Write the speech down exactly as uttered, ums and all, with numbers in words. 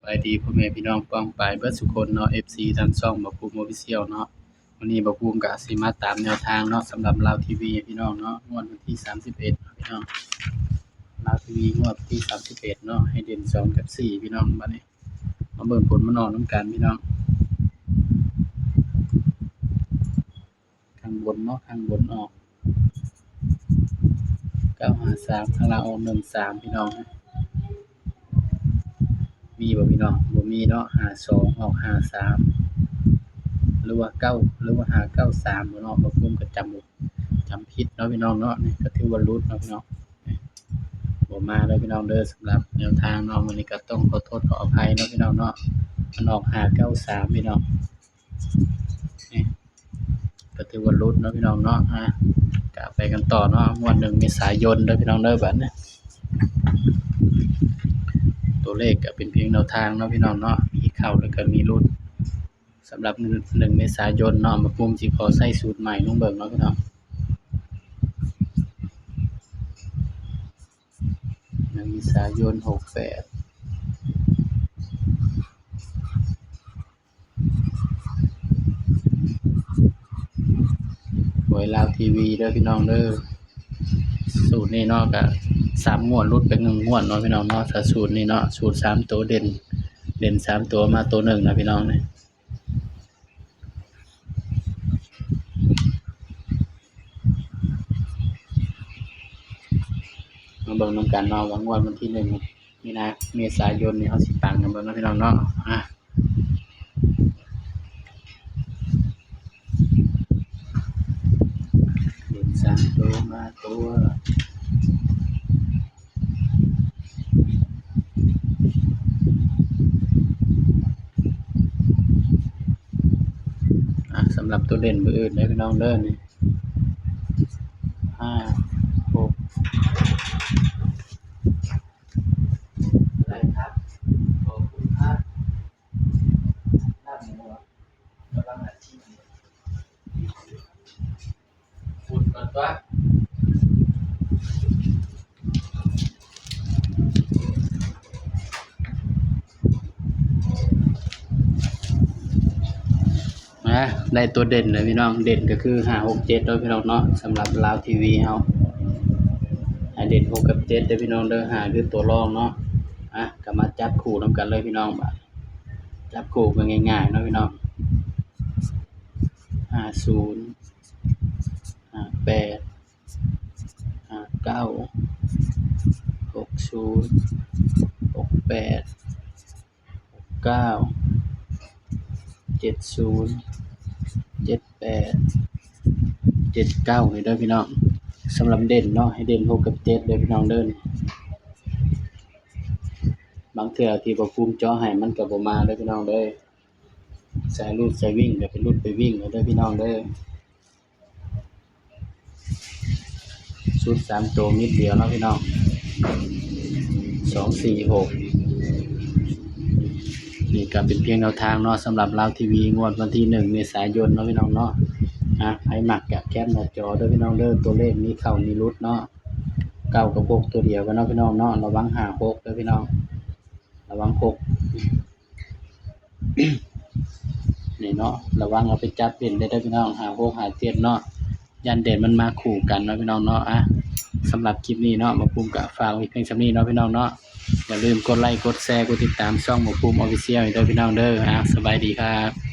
สบายดีพ่อแม่พี่น้องป้องปายเบิดสุคนเนาะ เอฟซี ทางช่องบ่าวภูมิ Official เนาะ มื้อนี้บ่าวภูมิก็สิมาตามแนวทางเนาะ สำหรับลาวทีวีให้พี่น้องเนาะ งวดวันที่ สามสิบเอ็ด เนาะพี่น้อง ลาวทีวีงวดวันที่ สามสิบเอ็ด เนาะ ให้เด่น สอง กับ สี่ พี่น้อง บัดนี้มาเบิ่งผลมันออกนำกันพี่น้อง ข้างบนเนาะ ข้างบนออก เก้าห้าสาม ข้างล่างออก หนึ่งสาม พี่น้อง มีบ่พี่น้อง บ่มีเนาะ ห้าสอง ออก ห้าสาม หรือว่า เก้า หรือว่า ห้าเก้าสาม บ่เนาะ บ่าวภูมิก็จำบ่ จำผิดเนาะพี่น้องเนาะ นี่ก็ถือว่าหลุดเนาะพี่น้อง บ่มาเด้อพี่น้องเด้อ สำหรับแนวทางเนาะ มื้อนี้ก็ต้องขอโทษขออภัยเนาะพี่น้องเนาะ มันออก ห้าเก้าสาม พี่น้อง นี่ก็ถือว่าหลุดเนาะพี่น้องเนาะ อ่ะ ก็ไปกันต่อเนาะ งวด หนึ่ง เมษายนเด้อพี่น้องเด้อ บัดนี้ ตัวเลขก็เป็นเพียงแนวทางเนาะพี่น้องเนาะ มีเข้าแล้วก็มีหลุด สำหรับ หนึ่ง เมษายนเนาะ บ่าวภูมิสิขอใส่สูตรใหม่ลองเบิ่งเนาะพี่น้อง หนึ่ง เมษายน หกแปด หวยลาวทีวีเด้อพี่น้องเด้อ สูตรนี้เนาะ ก็สามงวดหลุดไปหนึ่งงวดเนาะพี่น้องเนาะ ถ้าสูตรนี้เนาะ สูตรสามตัวเด่น เด่นสามตัวมาตัวหนึ่งนะพี่น้องเนี่ย มาเบิ่งนำกันเนาะ ว่างวดวันที่ หนึ่ง มีนา เมษายนนี่ เฮาสิปังกันเบิ่งเนาะพี่น้องเนาะ อ่ะ เด่นสามตัวมาตัว อ่ะ สำหรับตัวเด่นมื้ออื่นเด้อพี่น้องเด้อ นี่ ห้า หก อะไรครับ ขอบคุณครับ นะ ได้ตัวเด่นเลยพี่น้อง เด่นก็คือ ห้า หก เจ็ด เนาะพี่น้องเนาะ สำหรับลาวทีวีเฮา ให้เด่น หก กับ เจ็ด เด้อพี่น้องเด้อ ห้า คือตัวรองเนาะ อ่ะ ก็มาจับคู่นำกันเลยพี่น้อง บาดจับคู่กันง่ายๆเนาะพี่น้อง ห้าศูนย์ ห้าแปด ห้าเก้า หกศูนย์ หกแปด หกเก้า เจ็ดศูนย์ เจ็ดแปด เจ็ดเก้า นี่เด้อพี่น้อง สำหรับเด่นเนาะ ให้เด่น หก กับ เจ็ด เด้อพี่น้องเด้อ บางเทื่อที่บ่าวภูมิเจาะให้มันก็บ่มาเด้อพี่น้องเด้อ สายรูดสายวิ่งก็ไปรูดไปวิ่งเอาเด้อพี่น้องเด้อ ชุดสามตัวนิดเดียวเนาะพี่น้อง สองสี่หก นี่ก็เป็นเพียงแนวทางเนาะ สำหรับลาวทีวี งวดวันที่ หนึ่ง เมษายนเนาะพี่น้องเนาะ อ่ะ ใครมักก็แคปหน้าจอเด้อพี่น้องเด้อ ตัวเลขมีเข้ามีหลุดเนาะ เก้า กับ หก ตัวเดียวกันเนาะพี่น้องเนาะ ระวัง ห้าหก เด้อพี่น้อง ระวัง หก นี่เนาะ ระวังเอาไปจับเล่นได้เด้อพี่น้อง ห้าหก ห้าเจ็ด เนาะ ย่านเด่นมันมาคู่กันเนาะพี่น้องเนาะ อ่ะ สำหรับคลิปนี้เนาะ บ่าวภูมิก็ฝากไว้เพียงส่ำนี้เนาะพี่น้องเนาะ อย่าลืมกดไลค์ กดแชร์ กดติดตามช่องบ่าวภูมิ Official ให้เด้อพี่น้องเด้อ อ่ะ สบายดีครับ